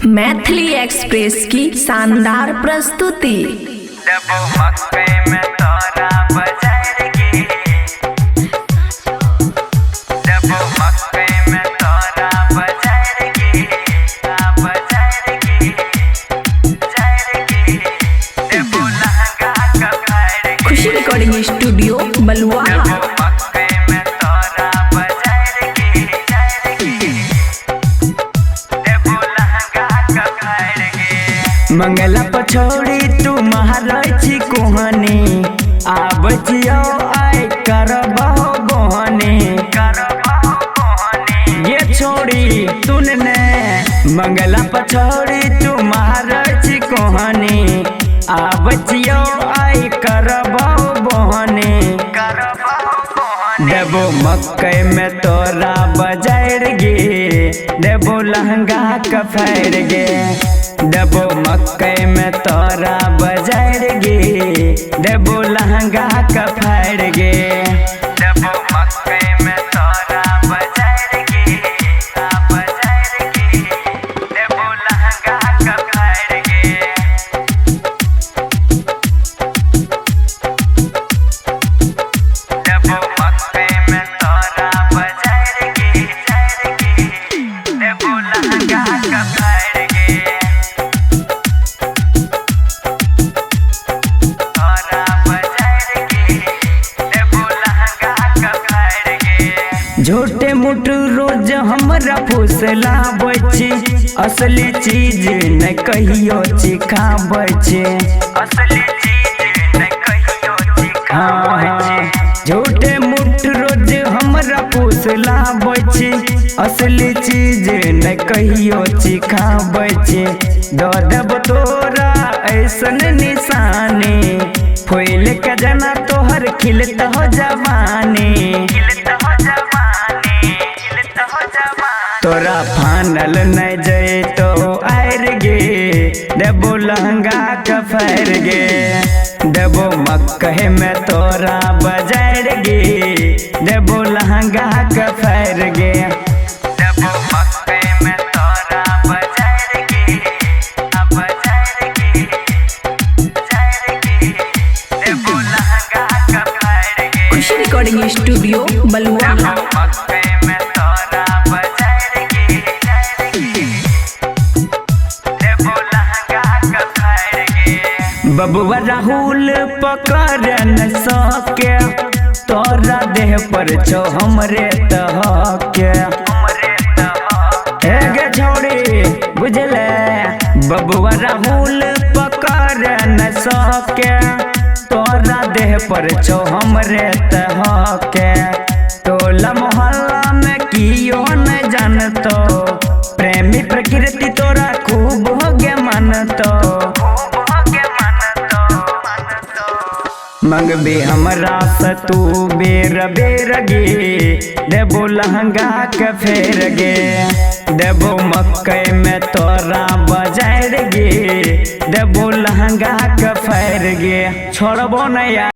Maithili express की शानदार प्रस्तुति। देबो मकई में तोरा बजार गे, देबो मकई में तोरा बजार गे, बजार गे, जार गे, देबो लहंगा का फाड़ गे। खुशी रिकॉर्डिंग स्टूडियो बलुआ। देबो मकई में तोरा बजार गे, जार गे, देबो लहंगा का फाड़ गे। मंगला पछौड़ी तू महाराजी कोहनी, आबै छियौ आइ करबहो बोहनी। करबहो बोहनी। ये छोड़ी सुन ने, मंगला पछौड़ी तू महाराजी कोहनी, आबै छियौ आइ करबहो बोहनी। करबहो बोहनी। देबो मकई में तोरा बजार गे, देबो लहंगा के फाड़ गे। देबो मकई में तोरा बजार गे, देबो लहंगा के फाड़ गे। देबो मकई में तोरा बजार गे, बजार गे, देबो लहंगा का फाड़ गे। देबो मकई में तोरा बजार गे, जार गे, देबो लहंगा का फाड़ गे। तोरा बजार गे, देबो लहंगा का फाड़ गे। झूठे मूठ रोज हमरा फुसलाबै छी, असली चीज न कहियो चिखाबै छी। असली चीज न कहियो हाँ चिखाबै हाँ, छी। झूठे मूठ रोज हमरा फुसलाबै छी, असली चीज न कहियो चिखाबै छी। दऽ देब तोरा ऐसन निशानी, फूल के जना तोहर खिलत हो जवानी। खिलत हो जवानी, खिलत हो जवानी। तोरा फानल नहीं जैतो आर गे, देबो लहंगा के फाड़ गे। देबो मकई में तोरा बजार गे, देबो लहंगा के फाड़ गे। देबो मकई में तोरा बजार गे, बजार गे, जार गे, देबो लहंगा का फाड़ गे। खुशी रिकॉर्डिंग स्टूडियो बलुआ। देबो मकई में तोरा बजार गे, जार गे, देबो लहंगा का फाड़ गे। बबुआ राहुल पकड़ न सके, तोरा देह पर छौ हमरे तहके। हमरे तह हे गे छौड़ी बुझले, बबुआ राहुल पकड़ न सके, तोरा देह पर छौ हमरे तहके। टोला मोहल्ला में कियो न जानतो, प्रेमी प्रकृति तोरा खूब हो गे मानतो। खूब हो गे मनतो, मनतो। मंगबे हमरा से तू बेर बेर गे, देबो लहंगा के फेर गे। देबो मकई में तोरा बजार गे, देबो लहंगा के फेर गे। छोड़बो न यार।